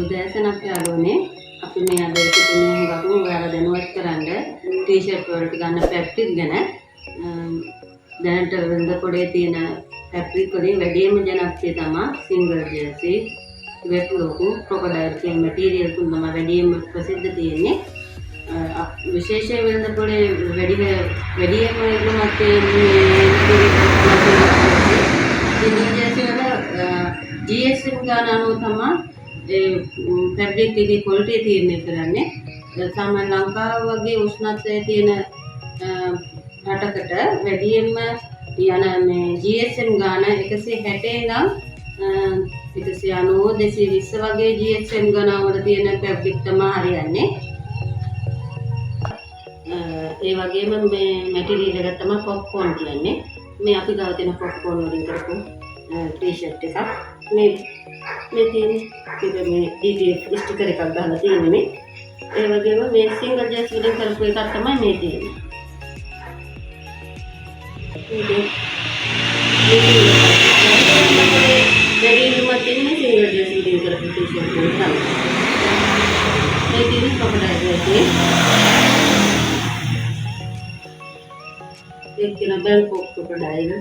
උදෑසනක් යාළුවනේ. අපි මේ අද එකතු වුණේ හුඟක්ම ඔයාලා දැනුවත් කරන්න ටී-ෂර්ට් වලට ගන්න ෆැබ්‍රික් ගැන. දැනට වෙළඳ පොලේ තියෙන ෆැබ්‍රික් වලින් වැඩිම ජනප්‍රිය තමා සිංගල් ජර්සි, වෙට් ලොක්, ක්‍රොකොඩයිල් කියන මැටීරියල් තුන තමයි වැඩිම ප්‍රසිද්ධ තියෙන්නේ. විශේෂයෙන් වෙළඳ පොලේ වැඩිම ඉල්ලුමක් තියෙන්නේ සිංගල් ජර්සි වල GSM ගාන අනුව තමා ඒ ෆැබ්‍රික් එකේ ක්වොලිටිය තීරණය කරන්නේ. සාමාන්‍ය ලංකාව වගේ උෂ්ණත්වයේ තියෙන රටකට වැඩියෙන්ම යන මේ GSM ගාන 160 ඉඳන් 190 220 වගේ GSM ගාන වල තියෙන ෆැබ්‍රික් තමයි හරියන්නේ. ඒ වගේම මේ මැටීරියල් එක තමයි පොප්කෝන් කියන්නේ. මේ අපි ගාව තියෙන පොප්කෝන් වලින් කරපු ටී-ෂර්ට් එකක්. මේ මේ තියෙන්නේ ඒක මේ DTF sticker එකක් ගහලා තියෙන්නේ මේ. ඒ වගේම මේ සිංගල් ජර්සි වලින් කරපු එකක් තමයි මේ තියෙන්නේ. මේ වැඩි ඉල්ලුමක් තියෙන්නේ සිංගල් ජර්සි වලින් කරපු ටී-ෂර්ට් වල තමයි. මේ තියෙන්නේ ක්‍රොකොඩයිල් එකේ. ඒක කියන බැංකොක් ක්‍රොකොඩයිල්.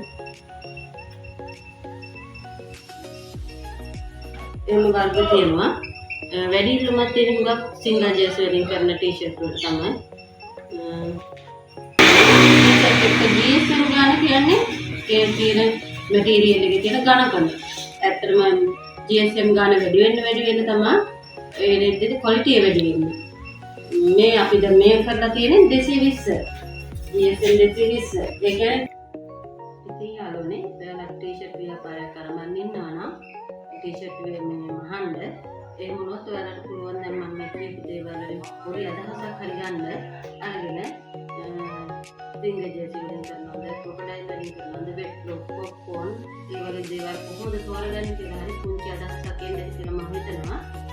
එහෙම වර්ග තියෙනවා. වැඩි ඉල්ලුමක් තියෙන හුඟක් සිංගල් ජර්සි වලින් කරන ටී-ෂර්ට් වල තමයි. ටී-ෂර්ට් එක GSM ගාන කියන්නේ ඒ තියෙන මැටීරියල් එකේ තියෙන ඝනකම. ඇත්තටම GSM ගාන වැඩි වෙන්න වැඩි වෙන්න තමයි ඒ රෙද්දේ ක්වොලිටිය වැඩි වෙන්නේ. මේ අපි දැන් මේ කරලා තියෙන්නේ 220. GSM 220. ඒ කියන්නේ ඉතින් යාළුවනේ ඔයාලා ටී-ෂර්ට් ව්‍යාපාරයක් අරන් ඉන්නවා නම් ටී-ෂර්ට් මේ මහන්න එහෙම වුණොත් ඔයාලට පුළුවන් දැන් මම මේ කියපු දේවල් වලින් පොඩි අදහසක් හරි ගන්න අරගෙන සිංගල් ජර්සි වලින් කරනවද, ක්‍රොකොඩයිල් වලින් කරනවද, වෙට් ලොක්, පොප්කෝන් ඒ වගේ දේවල් කොහොමද තෝරගන්නේ කියලා හරි පුංචි අදහසක් එන්න ඇති කියලා මම හිතනවා.